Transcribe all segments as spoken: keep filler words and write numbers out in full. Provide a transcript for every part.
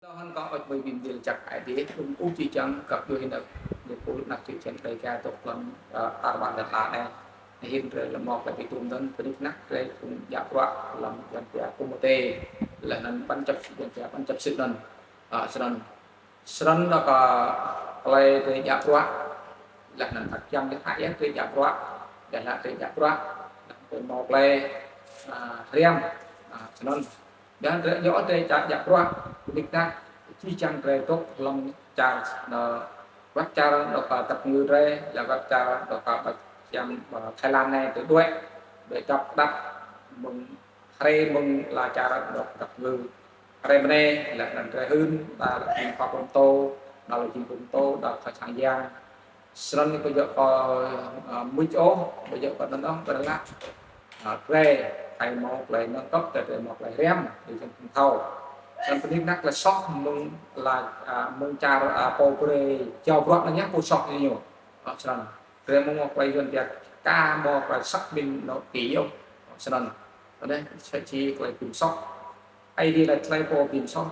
Tơ hŏng kâo ôč mui bi mdil jăk Aê Diê, ung ŭ či čang kăp djuê hĭn ăk, ñu pul anak čư̆ čan Đêga dôk hlăm, ơ, arwah lăn ala anei. Hĭn drei lăm mâo klei bi tuôm dơ̆ng, bơnik anak drei ung djă bruă hlăm Yuăn pia kumte, leh anăn ƀăn čăp, Yuăn pia ƀăn čăp sĭt anăn. Ơ, snăn. Snăn dôk, ơ, klei drei djă bruă, leh anăn tak jang leh hă yơh drei djă bruă, leh anăn drei djă bruă, leh anăn drei mâo klei, ơ, hriăm, ơ, snăn. Dah drei djŏ drei djă, djă bruă, bơnik anak, či čang drei dôk hlăm čar, ơ, wăt čar dôk, ơ, dăp ngư drei, leh wăt čar dôk, ơ, ƀă čăm, ơ, Thái Lan anei drei đuĕ, drei dăp dăp, mơ̆ng hriê mơ̆ng ala čar dôk dăp ngư. Hriê mnê, leh anăn drei hưn, đa leh jing khua pô mtô, đa leh jing pô mtô, đa khua sang yang. Snăn ñu ƀu djŏ kơ, ơ, mưč ôh, ƀu djŏ kơ anăn ôh, ƀiădah, ơ, drei, hei mâo klei nâng cấp, drei, drei mâo klei hriăm, drei jing phung thâo. Snăn bơnik anak klei soh mơ̆ng ala, ơ, mơ̆ng čar, ơ, pô brei jao bruă anăn yơh pô soh ñu. Ơ, snăn. Drei mâo mâo klei Yuăn pia ka mâo klei xác minh nó kỹ ôh. Ơ, snăn. Anei, msĕ si klei bi msoh. Aê Diê lač klei pô bi msoh.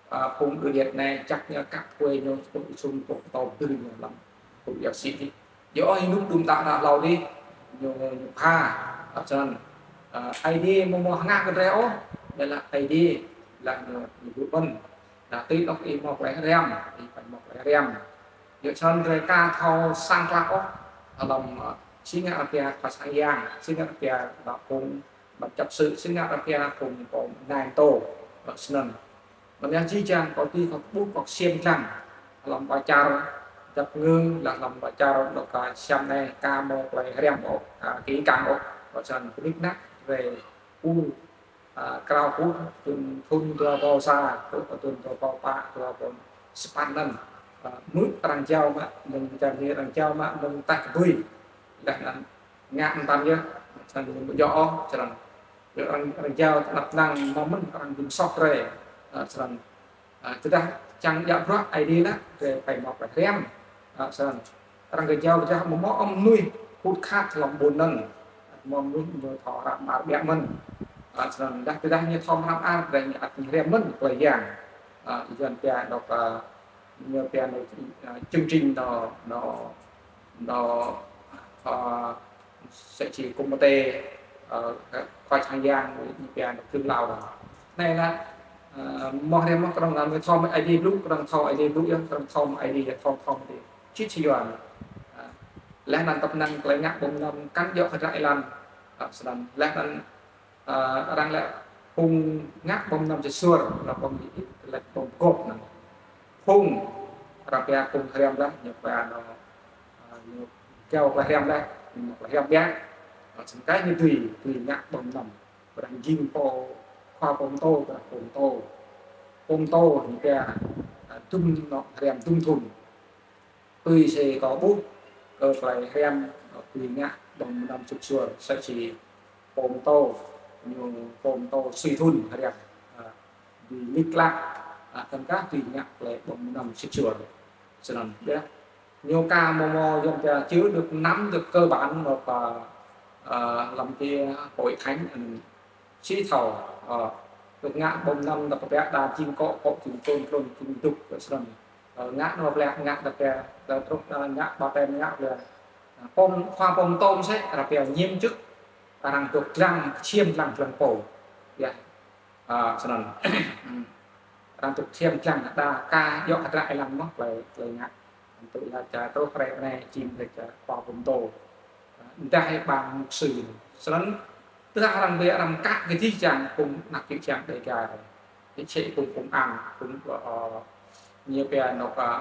Ơ, phung đuĕ điêt anei, jăk ñu kăp kuê ñu, phung sum, phung tâo dưr ñu hlăm. Phung yăk sĭ dih. Yơh ôh, ênuk đŭm đă hlâo dih, ñu, ñu pha, ơ, snăn. Ơ, Aê Diê amâo mâo hngah kơ drei ôh, ƀiădah Aê Diê, leh ñu, ñu blŭ mơ̆n. Dah tui anôk ih mâo klei hriăm, ih păn mâo klei hriăm. Yơh snăn drei ka thâo săng klă ôh, hlăm, ơ, si ngă arăng pia khua sang yang, si ngă arăng pia đa phung ƀăn čăp sĭt, si ngă arăng pia phung pô nai mtô, ơ, snăn. Anăn yơh či čang kâo ti kâo ƀuh kâo ksiêm dlăng. Hlăm ƀă čar dăp ngư, leh hlăm ƀă čar dôk, ơ, siam anei ka mâo klei hriăm ôh, ơ, kỹ càng ôh. Ƀă čar bơnik anak drei ur, ơ, krao ur, thŭn, thŭn dua êbâo sa, truh kơ thŭn dua êbâo pă, dua êbâo sa păn anăn. Ơ, mưč arăng jao mă, mơ̆ng čar Mi arăng jao mă, mơ̆ng tač kbưi. Leh anăn ngă mtam yơh, snăn ñu ƀu djŏ ôh, snăn. Yơh arăng, arăng jao tơnap năng mâo mơ̆n arăng bi msoh drei, ơ, snăn. Ơ, tơdah čiăng djă bruă Aê Diê leh, drei pei mâo klei hriăm. Ơ, snăn. Arăng kơ jao tơdah amâo mâo ôh mnuih khut khat hlăm ƀuôn anăn. Mâo mnuih ñu thâo hră mơar ƀiă mơ̆n. Ơ, snăn. Dah tơdah ñu thâo hră mơar, drei ñu ăt hriăm mơ̆n klei yang. Ơ, Yuăn pia dôk, ơ, ñu pia nó, ơ, chương trình nó, nó, nó, ơ, msĕ si kumte, ơ, khua sang yang, ñu pia nó dưr hlâo. Anei lah, ơ, mâo hriăm mâo kơ arăng, ơ, thâo mă Aê Diê blŭ, kơ arăng thâo Aê Diê blŭ yơh, kơ arăng thâo mă Aê Diê yơh, thâo, thâo mă Aê Diê. Sĭt si Yuăn. Ơ, leh anăn tăp năng klei ngă ƀơ̆ng mnăm kăn djŏ hdră êlan. Ơ, snăn. Leh anăn Ơ, arăng lač phung ngă ƀơ̆ng mnăm sĭt suôr, arăng ƀơ̆ng lač ƀơ̆ng gôp anăn. Phung, arăng pia phung hriăm leh, ñu pia anăn, ơ, ñu gao klei hriăm leh, ñu klei hriăm biă. Ơ, snăn kơ ñu dưi, dưi ngă ƀơ̆ng mnăm. Arăng jing pô, khua pô mtô, arăng pô mtô. Pô mtô, ñu pia, ơ, dŭm anôk hriăm dŭm thŭn. Tui si kâo ƀuh kơ klei hriăm, ơ, tui ngă ƀơ̆ng mnăm sĭt suôr, msĕ si pô mtô, ñu pô mtô sui thŭn hriăm, ơ, bi mĭt klă, ơ, tăn kah tui ngă klei ƀơ̆ng mnăm sĭt suôr. Snăn, yơh. Ñu ka mâo mâo Yuăn pia chữ được nắm được cơ bản một, ơ, ơ, hlăm ti Hội Thánh, ơ, si thâo, ơ, dôk ngă ƀơ̆ng mnăm dôk kbiă đa jing kŏ, kŏ jing trôn, trôn jing dŭk, snăn. Ơ, ngă anôk leh, ngă dôk kbiă, dôk truh, ơ, ngă ƀaptem ngă leh. Ơ, pô, khua pô mtô msĕ, arăng pia nhiệm chức, arăng dôk dlăng, ksiêm dlăng, dlăng pô. Yơh. Ơ, snăn. Arăng dôk ksiêm dlăng, đa ka djŏ hdră êlan mơh, klei, klei ngă. Tui lač čar truh hriê anei, jing hriê čar khua pô mtô. Dah ih ƀăng mục sư. Snăn, tơdah arăng bi arăng kă kơ jih jang phung anak čư̆ čan Đêga. Ih čhĕ phung công an, phung, ơ, ñu pia anôk, ơ,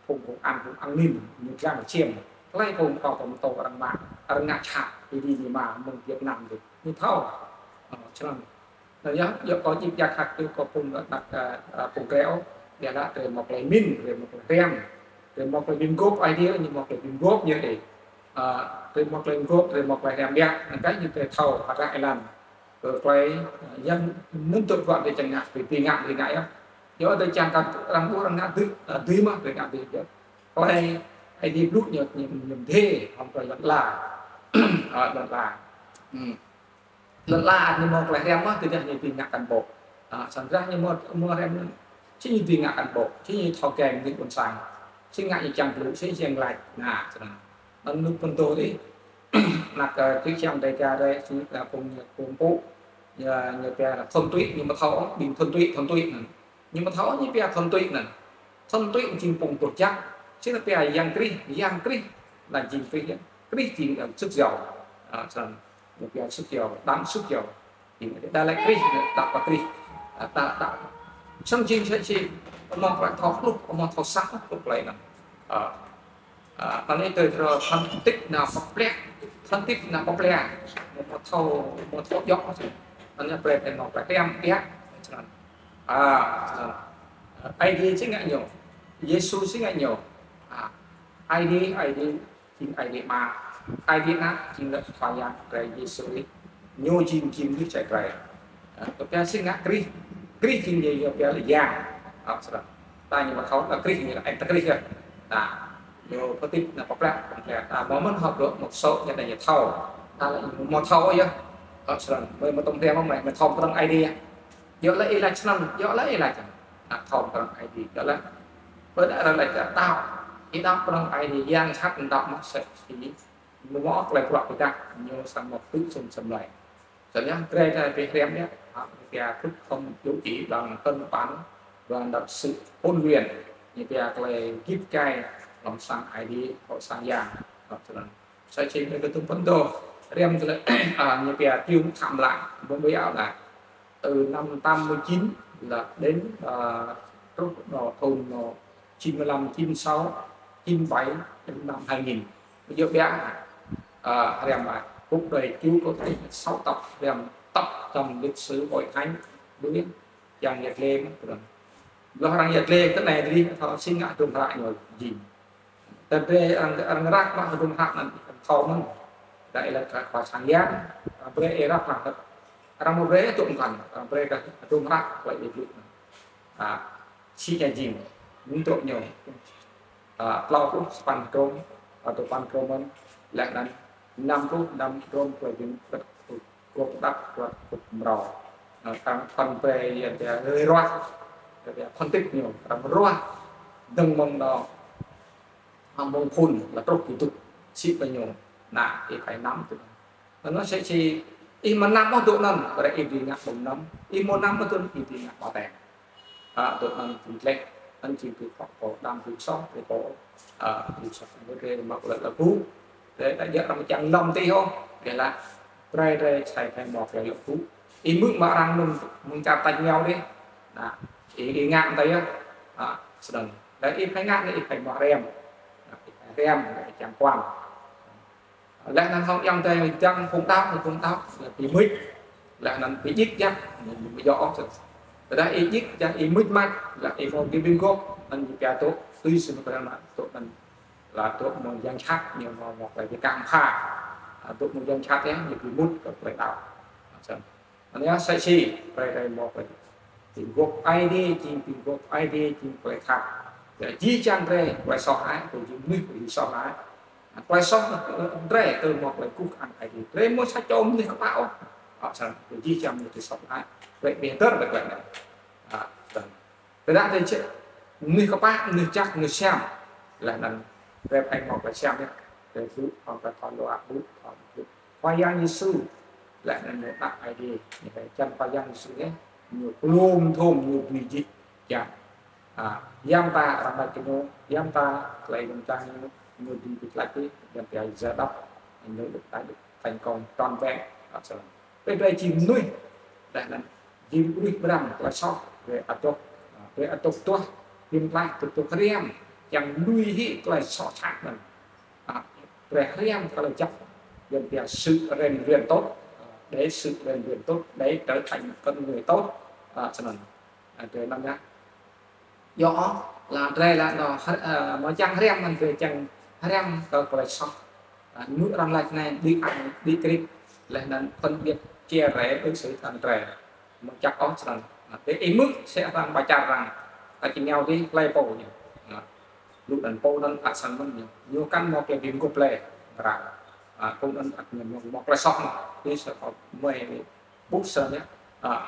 phung công an, phung an ninh, ñu dlăng ksiêm. Klei phung khua pô mtô arăng mă, arăng ngă čhat, ih dĭ ñu mă, mơ̆ng Việt Nam dih. Ñu thâo. Ơ, snăn. Anăn yơh, yơh kâo jing jak hăt tu kâo phung anak, ơ, ơ, phung kreo, ƀiădah drei mâo klei mĭn, drei mâo klei hriăm, drei mâo klei bi mguôp Aê Diê, ñu mâo klei bi mguôp ñu dih. Ơ, drei mâo klei mguôp, drei mâo klei hriăm biă, anăn kơ ñu drei thâo, hdră êlan. Kơ klei, ơ, yang năn tŭ bruă drei čiăng ngă, drei bi ngă, drei ngă yơh. Yơh drei čiăng kơ arăng ƀuh arăng ngă dưi, ơ, dưi mơh, drei ngă dưi yơh. Klei Aê Diê blŭ ñu, ñu, ñu mdê, hŏng klei lăn ala. Ơ, lăn ala. Hmm. Lăn ala ñu mâo klei hriăm mơh, tơdah ñu dưi ngă cán bộ. Ơ, snăn tơdah ñu mâo, mâo hriăm, Či ñu dưi ngă cán bộ, či ñu thâo kơ mnuih ƀuôn sang. Či ngă ñu čiăng blŭ, či čiăng lač. Nah, snăn. Anăn lu pô dôk dih. Anak, ơ, čih čiăng Dega dih, či, ơ, phung, phung pô. Ñu, ñu pia là thuần túy, ñu amâo thâo, ƀing thuần túy, thuần túy anăn. Ñu amâo thâo, ñu pia thuần túy anăn. Thuần túy jing phung doh jăk. Či ñu pia Yang Krist, Yang Krist là jing Krist yơh. Krist jing, ơ, sức giàu. Ơ, snăn. Ñu pia sức giàu, đấng sức giàu. Jing đa lĕ Krist, đăo kơ Krist. Ơ, đa, đa. Snăn jing sa čô, amâo klei thâo hluh, amâo thâo săng hluh klei anăn. Ơ, ơ, anăn ih tui thâo phân tích nao pŏk pliă, phân tích nao pŏk pliă. Amâo thâo, amâo thâo djŏ. Anăn brei, brei mâo klei hriăm biă. Snăn. Ơ, snăn. Ơ, Aê Diê si ngă ñu. Yêsu si ngă ñu. Ơ, Aê Diê, Aê Diê. Jing Aê Diê Ama, Aê Diê Anak, jing lĕ Khua Yang drei Yêsu Krist. Ñu jing, jing mnuih čar drei. Ơ, kơ pia si ngă Krist, Krist jing ñu, ñu pia lĕ Yang. Ơ, snăn. Ta ñu amâo thâo, ơ, Krist ñu lĕ, ơ, ta Krist yơh. Nah, ñu pơtip, nah, pơpleh, pơpleh. Ta amâo mơ̆n hŏ blŭ mŭt sô̆, ñu ta ñu thâo. Ta lĕ ñu amâo thâo yơh. Ơ, snăn. Mơi mơ̆ng tông hriăm mơi, mơi thâo mơ̆ng Aê Diê. Djŏ lĕ ih lač snăn, djŏ lĕ ih lač. Ơ, thâo mơ̆ng Aê Diê, djŏ lĕ. Ƀiădah arăng lač đăo, ih đăo mơ̆ng Aê Diê, yang jhat đăo mơh sĕ si. Mâo mơh klei bruă bi êdah, ñu srăng mâo tŭ sum sum lei. Snăn yơh, drei, drei bi hriăm yơh, ơ, ñu pia thuốc không điều trị bằng cơm ăn, bằng độc sự ôn luyện, ñu pia klei gĭt gai, hlăm sang Aê Diê, hŏng sang yang, ơ, snăn. Sa čô ñu kơ tŭm phŭn dôk, hriăm tơlơi, ơ, ñu pia triu khăm lăng, mơ̆ng ƀiă lĕ. Từ năm tám mươi chín là đến, ờ, truh nô thun nô chín mươi lăm, chín mươi sáu, chín mươi bảy đến năm hai nghìn. Ví dụ bé, ờ, hriăm bài Cuộc đời Chúa có thể sáu tập, hriăm tập trong lịch sử Hội Thánh, đối với Yang Yatlen. Loh arăng Yatlen, tơ anei dih, thâo si ngă hdruôm hră ñu jing. Tơdah arăng, arăng răk mă hdruôm hră anăn thâo mơ̆n. Dah ih lač kơ khua sang yang, arăng brei ih răk lăng. Arăng amâo brei ih tŭ mkăn, arăng brei kơ hdruôm hră klei ih blŭ. Ơ, si ngă jing, mtô ñu. Ơ, tlâo pluh sa păn hdruôm, ơ, dua păn hdruôm mơ̆n, leh anăn năm pluh năm hdruôm klei jing kơ Kơ kdăp, kơ kdăp mrâo. Ơ, arăng phân brei, ya, ya, ruah. Ya, phân tích ñu, arăng ruah. Dơ̆ng mơ̆ng nô, hŏng mơ̆ng phŭn, leh truh kơ dŭk. Si pơ ñu, nah, ih phải nắm tui. Anăn sĕ si, ih amâo nắm ôh tui anăn, brei ih dưi ngă ƀơ̆ng năm. Ih amâo nắm ôh tui anăn, ih dưi ngă ƀơ̆ng năm. Ơ, tui anăn jing tleh, anăn jing tui pŏk pô, đăm tui soh, tui pô, ơ, tui soh, tui drei mă klei lŏ gŭ. Drei ta jăk arăng čiăng lăm ti hŏ, drei lač, drei, drei, sai, sai mâo klei lŏ gŭ. Ih mưn mă arăng mơ̆ng, mơ̆ng čar tač êngao dih. Nah, ih, ih ngă mta yơh. Ơ, snăn. Leh ih phải ngă, ih phải mâo hriăm. Nah, ih phải hriăm, ih phải čiăng kuăn. Leh anăn hŏng ayŏng adei čiăng phung đăo, phung đăo, leh bi mưč, leh anăn bi djik jăk, ñu, ñu amâo djŏ ôh. Tơdah ih djik jăk, ih mưč mač, leh ih mâo bi bi mguôp, anăn ñu pia tŭ, tui si mơ̆ng arăng mă, tŭ anăn, leh tŭ mơ̆ng yang jhat, ñu mâo, mâo klei bi kăm pha. Ơ, tŭ mơ̆ng yang jhat yơh, ñu bi mŭt kơ klei đăo. Snăn. Anăn yơh sĕ si, brei, brei mâo klei bi mguôp Aê Diê, jing bi mguôp Aê Diê, jing klei khăp. Ya, jih jang drei, klei soh ai, kơ jing mnuih, kơ jing soh ai. Klei soh, ơ, drei, tơ mâo klei kkuh kơ Aê Diê. Drei amâo sa čô mnuih kpă ôh. Ơ, snăn, kơ jih jang mnuih drei soh ai. Drei bi hdơr klei anei. Ơ, snăn. Tơdah drei čih, mnuih kpă, mnuih jăk, mnuih siam. Leh anăn, drei phải mâo klei siam yơh. Drei blŭ, hŏng klei thâo luă, blŭ, hŏng blŭ. Khua Yang Yêsu, leh anăn ñu anak Aê Diê, ñu phải čiăng Khua Yang Yêsu yơh, ñu kluôm dhuôm, ñu bi jih jang. Ơ, ya mta arăng lač kơ ñu, ya mta klei ƀuôn sang ñu, ñu dưi bi lač ti, ya mta Zadok, ñu được, đã được thành công trọn vẹn. Ơ, snăn. Brei, brei jing mnuih, leh anăn jing mnuih brei klei soh, brei adôk, ơ, brei adôk tuah, bi mtlaih, adôk tuah hriăm, čiăng lui hĭ klei soh sat anăn. Ơ, brei hriăm klei jăk, ya mta sự rèn luyện tốt, ơ, để sự rèn luyện tốt, để trở thành con người tốt. Ơ, snăn. Ơ, drei năm ya. Djŏ, leh drei leh nô, ơ, mâo čiăng hriăm, anăn drei čiăng hriăm kơ klei soh. Ơ, ñu arăng lač anei, đĭ ăn, đĭ krĭp, leh anăn phân biệt chia rẽ ứng xử anăn drei. Mâo jăk ôh snăn. Ơ, drei ih mưn, sĕ arăng ba čar arăng. Tač êngao dih, hlei pô ñu. Ơ, lu anăn pô anăn ăt săng mơ̆n ñu. Ñu kăn mâo klei bi mguôp leh. Arăng. Ơ, pô anăn ăt ñu mâo, mâo klei soh mơh. Ti sa kâo mơi ƀuh sa ñu. Ơ,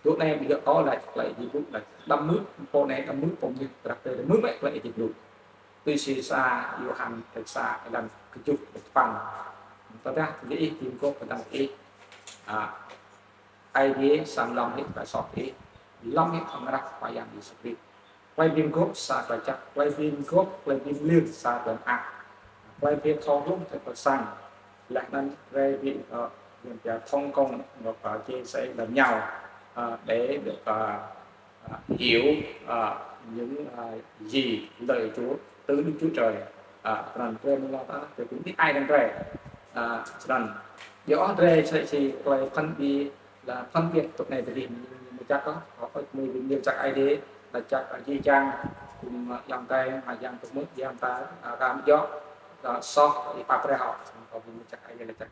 Dôk anei bi gơ̆ kâo lač klei Aê Diê blŭ lač đăm mưč, pô anei đăm mưč, pô mnuih trăp tơ đăm mưč mơ̆ klei Aê Diê blŭ. Tui si sa Yôhan kdrêč sa êlan kjuh kdrêč păn. Tơdah diih bi mguôp hdơ̆ng diih, a, Aê Diê srăng lŏ hĕ klei soh diih, lŏ hĕ amâodah Khua Yang Yêsu Krist. Klei bi mguôp sa klei jăk, klei bi mguôp, klei bi mlih sa klei mơak. Klei bi thâo hlŭn sa klei sang. Leh anăn klei bi, ơ, yang pia thông công, ngă, ơ, chia sẻ lẫn nhau, ơ, để được, ơ, ơ, hiểu, ơ, những, ơ, gì lời Chúa, từ Đức Chúa Trời. Ơ, anăn klei mơ̆ng lŏ ta, klei bi mlih ai lăn drei. Ơ, snăn. Djŏ drei sĕ si klei phân biệt là phân biệt tụi này tụi đi, mơ̆ng jăk kơ, kơ, kơ mơ̆ng bi mlih jăk Aê Diê, lač jăk, ơ, jih jang, kơ, ơ, yang tê, ơ, yang tŭ mưč, yang ta, ơ, kơ mơ̆ng jŏk, ơ, soh, ih pap brei hŏ, kơ bi mlih jăk Aê Diê, lač jăk.